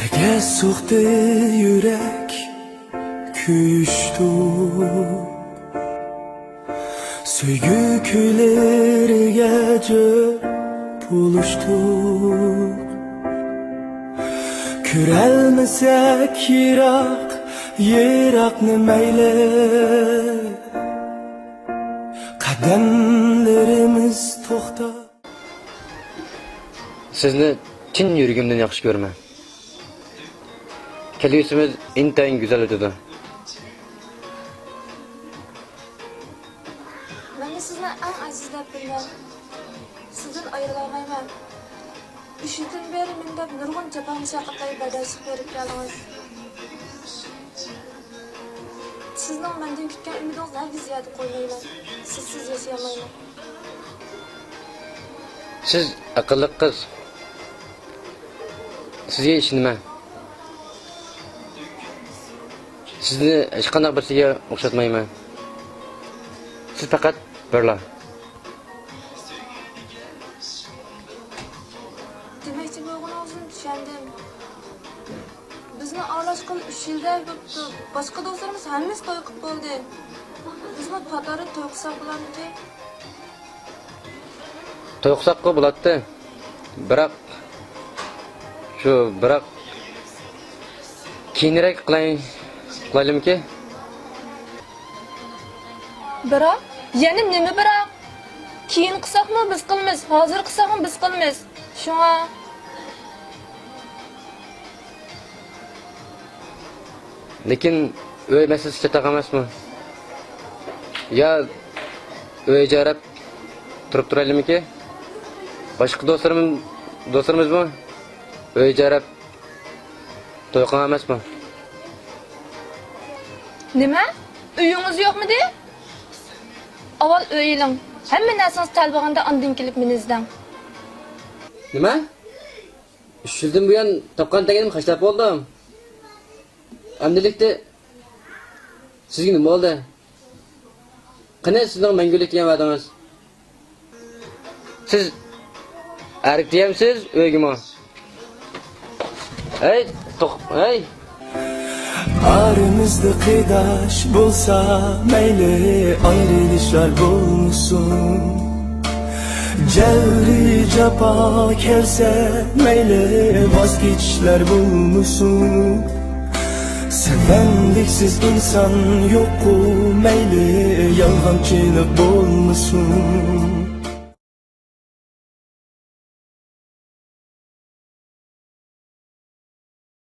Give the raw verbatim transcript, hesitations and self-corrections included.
نېمىگە سوقتى يۈرەك كۆيۈشتۇق، سۆيگۈ كۈيلىرىگە چۆپ بولۇشتۇق. كۆرەلمىسەك يىراق، يىراقنى مەيلى، قەدەملىرىمىز توختاپ. سىزنى چىن يۈرىكىمدىن ياخشى كۆرىمەن. كەلگۈسىمىز ئىنتايىن گۈزەل ئۆتىدۇ. مەن سىزنى ئەڭ ئەزىز دەپ بىلىمەن. سىزدىن ئايرىلالمايمەن. ئۈچ يىلدىن بېرى مېنى دەپ نۇرغۇن جاپا مۇشەققەتلەرگە بەرداشلىق بېرىپ كەلدىڭىز. سىزنىڭ مەندىن كۈتكەن ئۈمىدىڭىزنى ھەرگىز يەردە قويمايمەن. سىزسىز ياشىيالمايمەن. سىز ئەقىللىق قىز. سىزگە ئىشىنىمەن. سىزنى ھېچقانداق بىرسىگە ئوخشاتمايمەن. سىز پەقەت بىرلا. دېمەكچى بولغىنىڭىزنى چۈشەندىم. بىزنى ئارىلاشقىلى ئۈچ يىلدەك بوپتۇ. باشقا دوستلىرىمىز ھەممىسى توي قىلىپ بولدى. بىزمۇ قاتاردا توي قىلساق بولارمىكىن؟ توي قىلساققۇ بولاتتى. بىراق، شۇ، بىراق، كېيىنرەك قىلاي، قىلايلىمىكى؟ بىراق؟ يەنە نېمە بىراق؟ كېيىن قىلساقمۇ بىز قىلىمىز، ھازىر قىلساقمۇ بىز قىلىمىز. شۇڭا. لېكىن ئۆي مەسىلىسى چاتاق ئەمەسمۇ؟ يا ئۆي ئىجارەپ تۇرۇپ تۇرايلىمىكى؟ باشقا دوستلىرىم، دوستلىرىمىزمۇ ئۆي ئىجارەپ توي قىلغان ئەمەسمۇ؟ نېمە؟ ئۆيىڭىز يوقمىدى؟ ئاۋۋال ئۆي ئېلىڭ. ھەممە نەرسىڭىز تەل بولغاندا ئاندىن كېلىپ مېنى ئىزدەڭ. نېمە؟ ئۈچ يىلدىن بۇيان تاپقان تەگىنىمنى خەجلەپ بولدۇم. ئەمدىلىكتە سىزگە نېمە بولدى؟ قېنى سىزنىڭ مەڭگۈلۈك دېگەن ۋەدىڭىز؟ سىز ئەركە دېيەمسىز ئۆيگىمۇ؟ ھەي، توق-، ھەي! ئارىمىزدا قېرىنداش بولسا مەيلى، ئايرىلىشلار بولمىسۇن. جەۋرى جاپا كەلسە مەيلى، ۋاز كېچىشلەر بولمىسۇن. سەۋەنلىكسىز ئىنسان يوققۇ مەيلى، يالغانچىلىق بولمىسۇن.